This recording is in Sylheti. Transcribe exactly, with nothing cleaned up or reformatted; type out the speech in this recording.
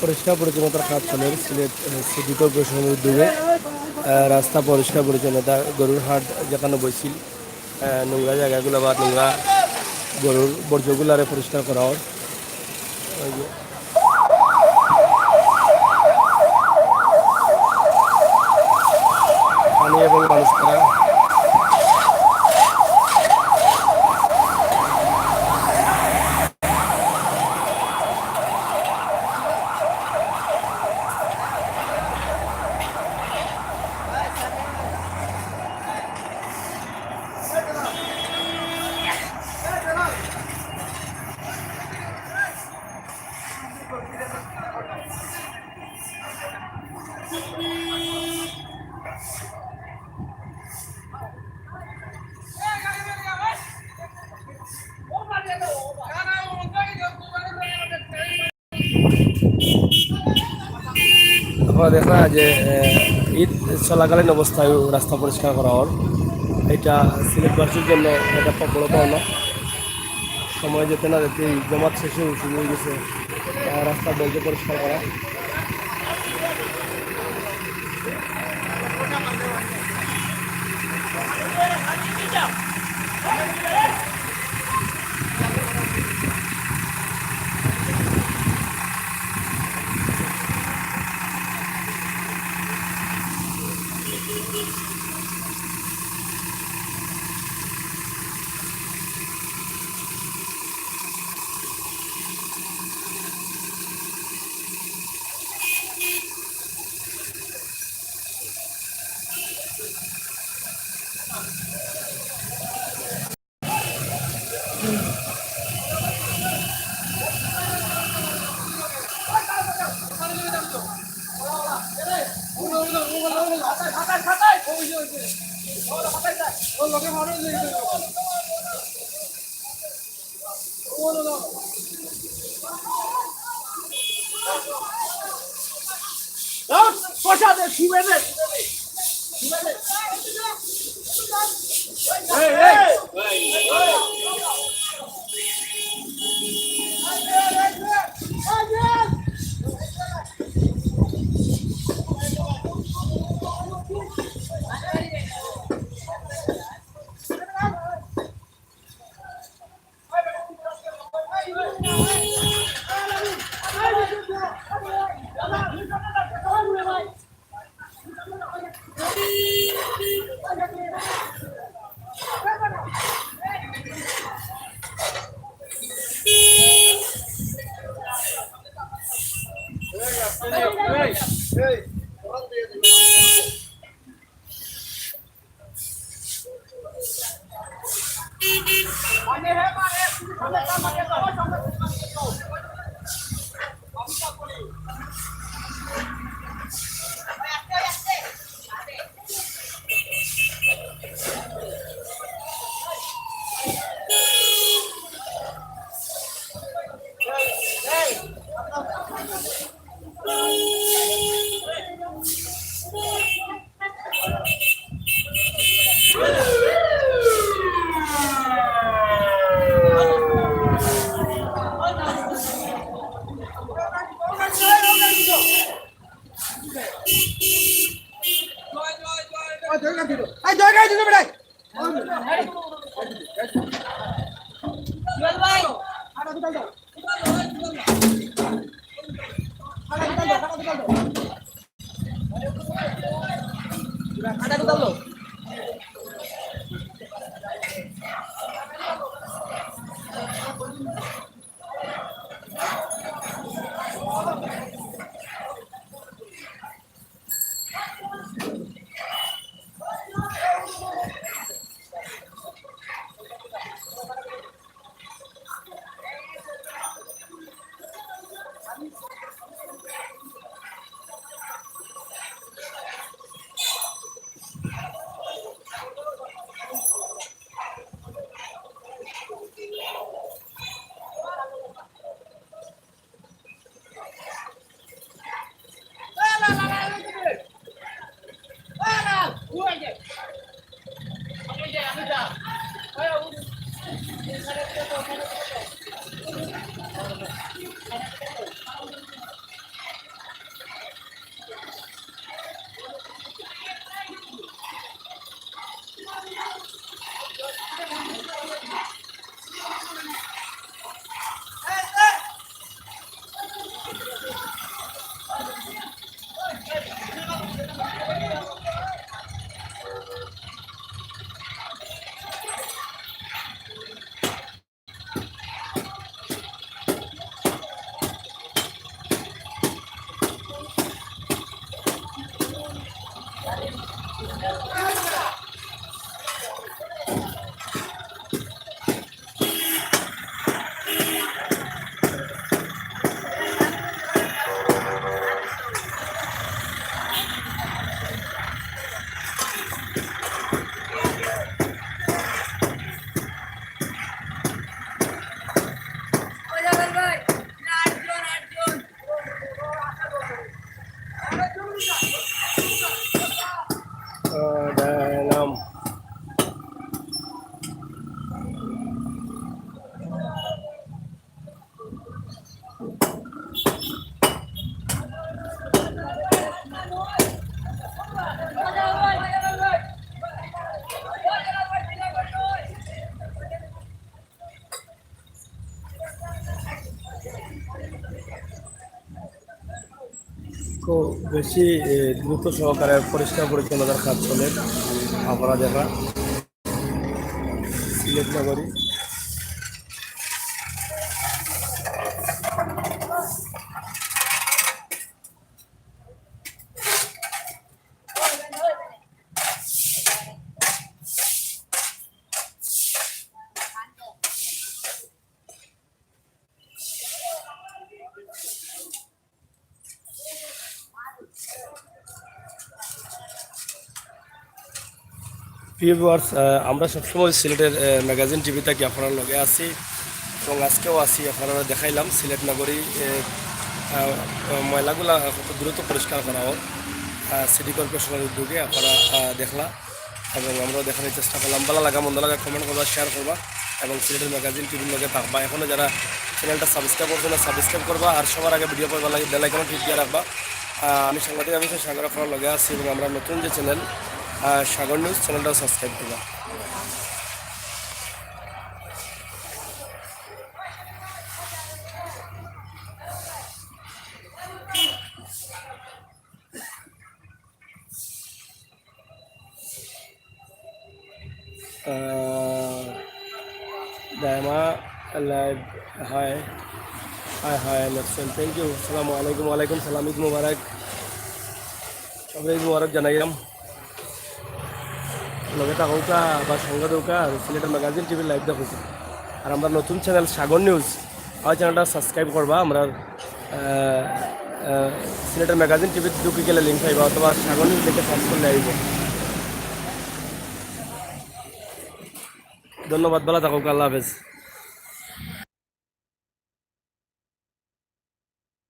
পরিষ্কার পরিচ্ছন্নতার কাজ চলের সিলেট, আহ, সিটি কর্পোরেশনের উদ্যোগে। আহ, রাস্তা পরিষ্কার পরিচ্ছন্নতা, গরুর হাট যেখানো বইছিল, আহ, নোংরা জাগাগুলা বা নোংরা গরুর বর্জ্যগুলারে পরিষ্কার করা অর। ওই যে পানি এবং মানুষ তারা আপনারা দেখরা যে, আহ, ঈদ চলাকালীন অবস্থায় রাস্তা পরিষ্কার করা অর। এটা সিলেটবাসীর জন্য একটা বড় পাওনা। সময় যেতে না যেতেই জমাত শেষে শুরু হয়ে গেছে, আহ, রাস্তা বর্জ্য পরিষ্কার করা। তো বেশি, এ, দ্রুত সহকারে পরিষ্কার পরিচ্ছন্নতার কাজ চলে। আপনারা দেখা সিলেট নগরী। প্রিয় ভিউয়ার্স, আহ, আমরা সবসময় সিলেটের, আহ, ম্যাগাজিন টিভি থাকি আপনারার লগে আছি এবং আজকেও আছি। আপনারারে দেখাইলাম সিলেট নগরী, আহ, আহ, ময়লাগুলা কত দ্রুত পরিষ্কার করা হোক, আহ, সিটি কর্পোরেশনের উদ্যোগে আপনারা, আহ, দেখলা। এবং আমরাও দেখানোর চেষ্টা করলাম। ভালা লাগা, মন্দ লাগা, কমেন্ট করবা, শেয়ার করবা এবং সিলেটের ম্যাগাজিন টিভির লগে থাকবা। এখনো যারা চ্যানেলটা সাবস্ক্রাইব করছো না, সাবস্ক্রাইব করবা। আর সবার আগে ভিডিও পাইবার লাগি বেল আইকন ক্লিক দিয়া রাখবা। আহ, আমি সাংবাদিক, আমি সাগর আপনারার লগে আছি এবং আমরা নতুন যে চ্যানেল, আহ, সাগর নিউজ চ্যানেলটাও সাবস্ক্রাইব করবা। আহ, দায়মা লাইভ, হাই, হাই, হাই, লেফসেন, থ্যাংক ইউ। আসসালামু আলাইকুম, ওয়ালাইকুম সালাম, ঈদ মুবারক। সবাই ঈদ মুবারক জানাইলাম। লগে থাকউক্কা বা সঙ্গে দেউক্কা আর সিলেটের ম্যাগাজিন টিভির লাইভ দেখউক্কা। আর আমরা নতুন চ্যানেল সাগর নিউজ, আমার চ্যানেলটা সাবস্ক্রাইব করবা। আমরা, আহ, আহ, সিলেটের ম্যাগাজিন টিভিত ঢুকি গেলে লিংক পাইবা অথবা সাগর নিউজ লিখে সার্চ করলে আইব। ধন্যবাদ, ভালা থাকউক্কা, আল্লাহ হাফেজ।